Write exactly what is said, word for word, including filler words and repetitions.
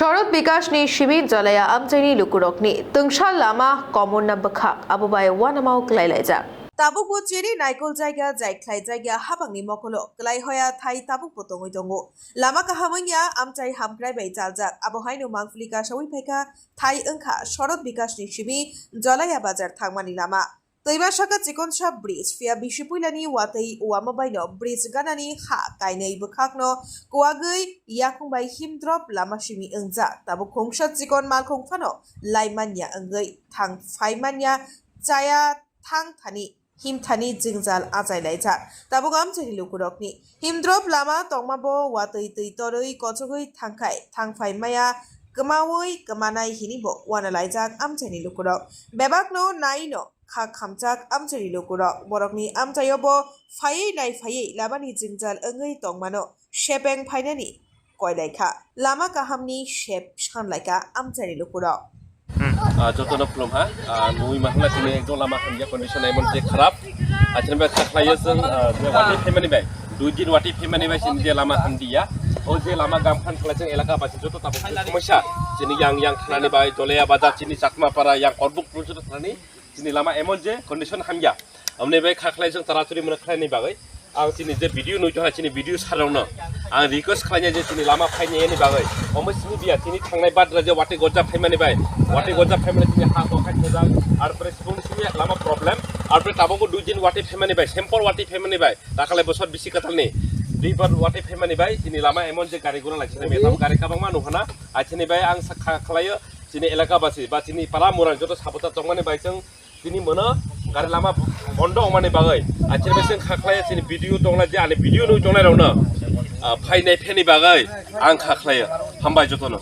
Shorod Bikash ni simi Jalaya amchaini lukurokni tungsal lama komorna bwkhak abo bai uanamao kwlai laijak. Tabukbo chini naikol jaiga jai khlai jaiga habangni mokolo kwlai hoya thai tabukbo tongwi tongo. Lama kaham wngya amchai hamkrai bai chaljak, abo haino mangpili kasawi phaikha thai wngkha Shorod Bikash ni simi Jalaya bazar thangmani lama. Twima saka chikonsa bridge, phiya bisi puilani watwi uama baino bridge ganani ha kainwi bwkhakno kuwagwi yakung bai himdrop lama simi wngjak. Tabuk khungsa chikon malkhung phano lai manya wngwi thang phai manya, chaya thang thani himthani jwngjal achai laijak. Tabuk amchaini lukurokni himdrop lama tongmabo watwi twi torwi kochogwi thangkhai thang phai maya kwmawi kwmanai hinibo uana laijak amchaini lukurok. Bebakno naino kha khamchak amchaini lukurok. Borokni amchaio bo phaiwi nai phaiwi lamani jwngjal wngwi tongmano sepeng phainani koilaikha. Lama kahamni sep sanlaikha amchaini lukurok. Ah, jotono khulumha. Ah, nugwi mankha chini ekdom lama hamya condition emon je kharap. Achini bai kha khlaiyo chwng, ah, je watwi phaimani bai. Dui din watwi phaimani bai chini je lama hamdiya. O je lama gamphan khlai chwng elaka bai joto tabuk somosya. Chini yang yang thanani bai, Jalaya bazar, chini Chakma para, yang Korbuk joto thanani. Chini lama emon je condition hamya. Amni bai kha khlai chwng chara churi mano khlaini bagwi. Ang chini je video nui tongha chini video sarokno ang request khlainai je chini lama phainai yani bagwi. Omo simi biya chini thangnai badra je watwi gojak phaimani bai. Watwi gojak phaimani chini ha to khai thajak. Ar pore sibung simi lama problem. Ar pore tabukbo dui din watwi phaimani bai. Simple watwi phaimani bai. Dakhale bosor bisi katalni. Duibar watwi phaimani bai chini lama emon je gari gura lai chini tabuk gari kabangma nuhana. Achini bai ang sa kha khlaio chini elaka basi ba chini para murang joto sabota tongmani bai chwng Tini mono gari lama bondo wngmani bagwi. Achini bai chwng kha khlai chini video tonglai je ani video nui tonglai rokno, ah, phainai pheni bagwi ang kha khlai. Hambai jotono.